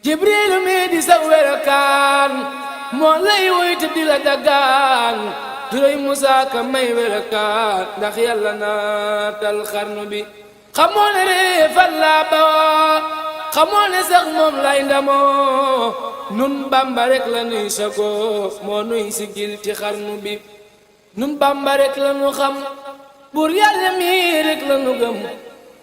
Djibril mi di sa werakaan moo lay woy te di la dagaan duray Musaa Ka may werakaan ndax yàlla naatal xarnu bi xamoo ne reefal laa bawoo xamoo ne sax moom lay ndamoo nun Bamba rek la nuy sagoo moo nuy sigil ci xarnu bi nun Bamba rek la nu xam buur yàlla mi rek la nu gëm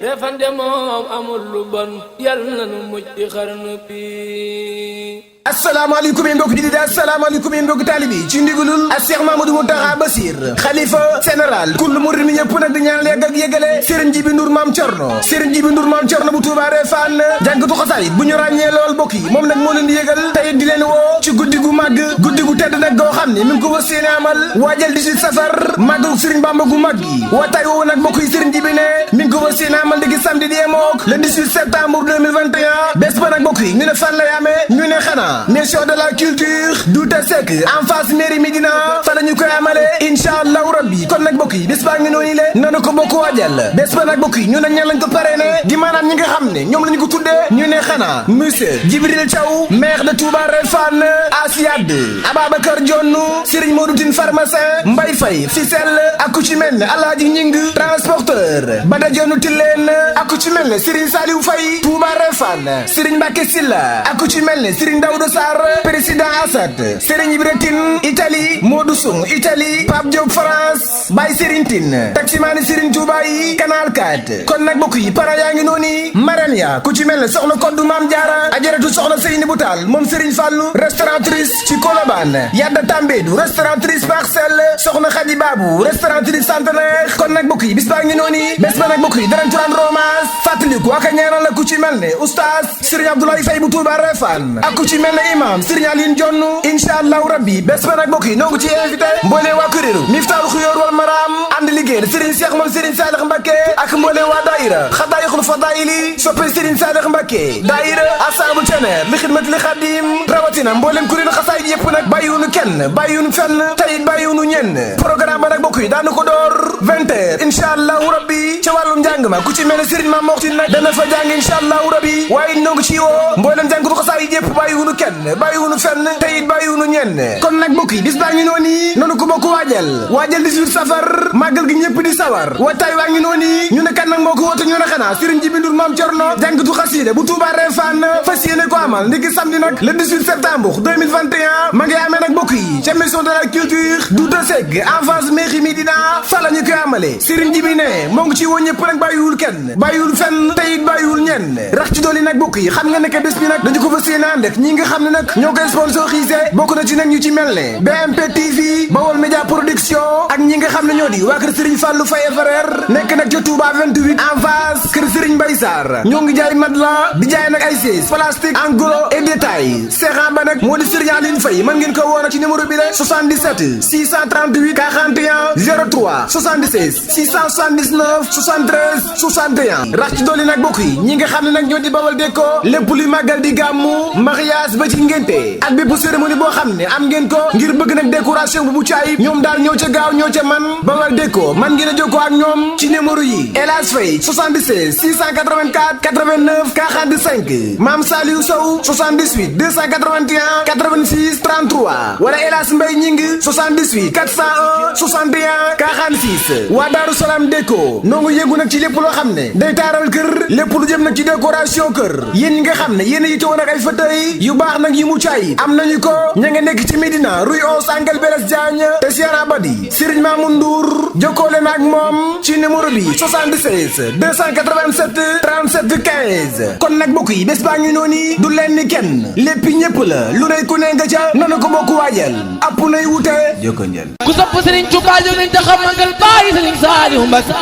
refande moom amul lu bon yàlla na nu mujj ci xarnu bi. asalaamaaleykum yéen mbokk jullit yi asalaamaaleykum yéen mbokk taalibi ci ndigalul ak Cheikh Mamadou Mountakha Bassir xalifa général kull murid mi ñëpp nag di ñaan leeg ak yégale Serigne Djibi Ndour Mame Thierno Serigne Djibi Ndour Mame Thierno bu Touba Refane jàngatu xasaayid bu ñu ràññee lool mbokk yi moom nag moo leen di yégal tey di leen woo ci guddi gu màgg guddi gu tedd nag goo xam ne mi ngi ko fas yéene amal waajal 18 safar màggalu Serigne Bamba gu mag gi waataay woowu nag mbokk yi Serigne Djibi ne mi ngi ko fas yéene amal di samedi di yemook le 18 septembre 2021 bés ba nag mbokk yi ñu ne fan lay amee ñu ne xanaa maison de la culture Douta en face mairie Medina fa la ñu koy amale incha allahu rabbi kon nag mbokk yi bés baa ngi noonu le nanu ko bokk waajal bés ba nag mbokk yi ñu ne ñan lañ ko parrainé di maanaam ñi nga xam ne ñoom lañu ko tuddee ñu ne xanaa monsieur Djibril Thiaw maire de Touba Refane Asiad Ababacar Dione Serigne Modou Tine pharmacien Mbaye Faye Ficelle ak ku ci mel ne Alhaji Ñing transporteur Bada Dione Tilène ak ku ci mel ne Serigne Saliou Faye Touba Refane Serigne Mbacké Sylla ak ku ci mel ne Serigne Daouda Sarr président Assad Serigne Ibratin Italie Modou Sow Italie Pape Diop France Baye Serigne Tine taximaani Serigne Touba yi Canal 4 kon nag mbokk yi para yaa ngi noonu marraine ya ku ci mel ne soxna Koddu Maam Jaara ajaratu soxna Seynabou Tall moom Serigne Fallou restauratrice ci Colobane Yadda Tambédou restauratrice Parcelles soxna Khady Babou restauratrice Centenaire kon nag mbokk yi bis baa ngi noonu bés ba nag mbokk yi danañ ci rendre hommage fàttaliku ak ñaanal la ku ci mel ne oustaz Serigne Abdoulaye Faye bu Touba Refane ak ku ci mel ne imam Serigne Aline Dione incha allahu rabbi bés ba nag mbokk yi noo ngi ci invité mboolee waa kuréelu Miftahul Xuyoor wal Maram ànd liggéey Serigne Cheikh moom Serigne Salih Mbacké ak mboolee waa daayira Xadaayixul Fadaayili soppe Serigne Salih Mbacké daayira Asaabu Ceneer li xidmat li xadim rawatina mbooleem kuréelu xasaayid yëpp nag bàyyiwunu kenn bàyyiwunu fenn tayit bàyyiwunu ñenn programme ba nag mbokk yi daanu ko door 20h incha allahu rabbi ca wàllum njàng ma ku ci mel ne Serigne Mame Moxtin nag dana fa jàng incha allahu rabbi waaye noo ngi ci woo mbooleem jàngatu xasaayid yëpp bàyyiwunu kenn bàyyiwunu fenn tayit bàyyiwunu ñenn kon nag mbokk yi bis baa ngi noonu noonu ko bokk waajal 18 safar màggal gi ñëpp di sawar waataay waa ngi noonu ñu ne kan nag moo ko woote ñu ne xanaa Serigne Djibi Ndour Mame Thierno jàngatu xasida bu Touba Refane fas yéene ko amal ndiki samedi nag le 18 septembre 2021 ma ngi amee nag mbokk yi ca maison de la culture Douta en face mairie Medina fa la ñu koy amale Serigne Djibi ne moo ngi ci woo ñëpp nag bàyyiwul kenn bàyyiwul fenn tayit bàyyiwul ñenn rax ci dooli nag mbokk yi xam nga ne que bés bi nag dañu ko fas yéene ànd ak ñi nga xam ne nag ñoo koy sponsorisé bokk na ci nag ñu ci mel ne BMP TV Bawol Média Production ak ñi nga xam ne ñoo di waa kër Serigne Fallou Faye frère nekk nag ca Touba 28 en face kër Serigne Mbaye Sarr ñoo ngi jaay matelas di jaay nag ay sièges plastique en gros et détail seexan ba nag moo di Serigne Aline Faye mën ngeen ko woon ci numéro bi la 77 638 41 03 76 679 73 61 rax ci dooli nag bokk yi ñi nga xam ne nag ñoo di Bawol Déco lépp luy màggal di gàmmu mariage ba ci ngénte ak bépp cérémonie boo xam ne am ngeen ko ngir bëgg nag décoration bu mucc ayib ñoom daal ñoo ca gaaw ñoo ca man Bawol Déco man ngeen a jokkoo ak ñoom ci numéro yi El Hadj Faye 76 684 89 45 Mame Saliou Sow 78 281 86 33 wala El Hadj Mbaye Ñing 78 401 61 46 waa Daaru Salaam Déco noo ngi yëngu nag ci lépp loo xam ne day taaral kër lépp lu jëm nag ci décoration kër yéen ñi nga xam ne yéen a yitewoo nag ay fauteuil yu baax nag yu mucc ayib am nañu ko ña nga nekk ci Medina rue 11 Angle Blaise Diagne te Siana Badi Serigne Mamoun Ndour jokkoo leen ak moom ci numéro bi 76 287 37 15 kon nag mbokk yi bés baa ngi noonu du leen ni kenn lépp ñëpp la lu nay ku ne nga ca nanu ko bokk waajal app nay wute jokko njël ku sopp Serigne Touba jóg nañ te xam magal bàyyi Serigne Saliou Mbacké